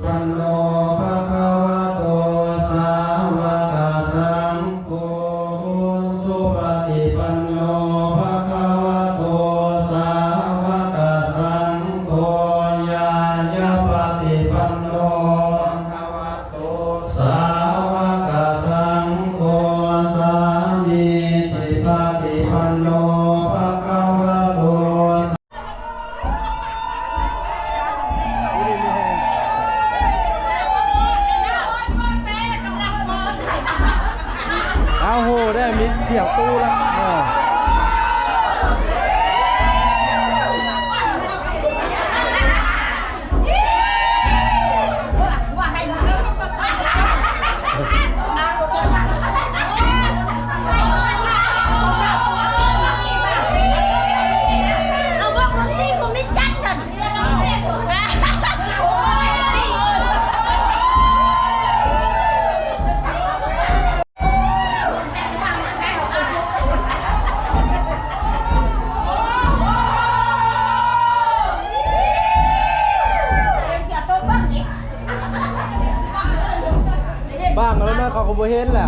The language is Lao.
ປັນໂນ ພະຄະວະໂຕ ສາວະກະສັງໂຄ ອຸຊຸປະຕິປັນໂນ ພະຄະວະໂຕ ສາວະກະສັງໂຄ ຍາຍະປະຕິປັນໂນ ພະຄະວະໂຕ ສາວະກະສັງໂຄ ສາມີຕິປະຕິປັນໂນ ພະຄະວະໂຕ ເອົາ ໂຫ ໄດ້ມີສຽງຕູ້ລະ ເອີ. ບັງແລ້ວເນາະ ເຂົາກໍບໍ່ເຫັນແຫຼະ.